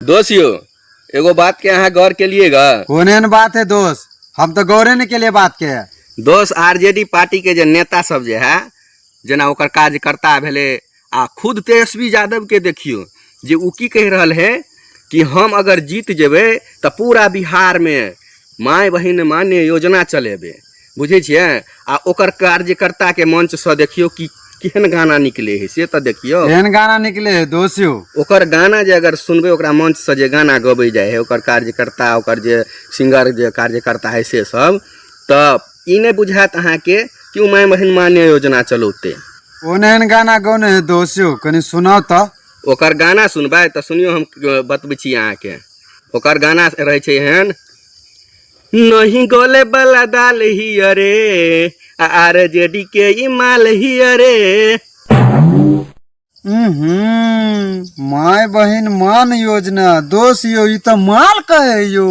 दोस्त यौ, एगो बात के अहाँ गौर केलिए ग? कोन एहन बात है दोस्त? हम तो गौरे नहीं के लिए बात के है। दोस्त, आरजेडी पार्टी के जे नेता सब जे है, जेना ओकर कार्यकर्ता भेलै आ खुद तेजस्वी यादव के देखियौ जे ओ की कहि रहल है कि हम अगर जीत जेबै तऽ पूरा बिहार में माय बहिन मान्य योजना चलेबै, बुझै छियै? आ ओकर कार्यकर्ता के मंच से देखियौ कि केहन गाना निकले है से तऽ देखियौ। केहन गाना निकले है दोस्त यौ? ओकर गाना जे अगर सुनबै, ओकरा मंच से जे गाना गबै जाइ है ओकर कार्यकर्ता, ओकर जे सिंगर जे कार्यकर्ता है से सब, तऽ ई नहि बुझायत अहाँके कि ओ माय बहिन मान्य योजना चलौतै। कोन एहन गाना गौने है दोस्त यौ, कनि सुनाउ तऽ। ओकर गाना सुनबै तऽ सुनियौ, हम बतबै छी अहाँके। ओकर गाना रहै छै एहन, नहीं गोले वाला दाल ही अरे, आर जे डी के ई माल ही अरे। माय बहिन मान योजना, दोस्त यौ, ई तऽ माल कहे यौ।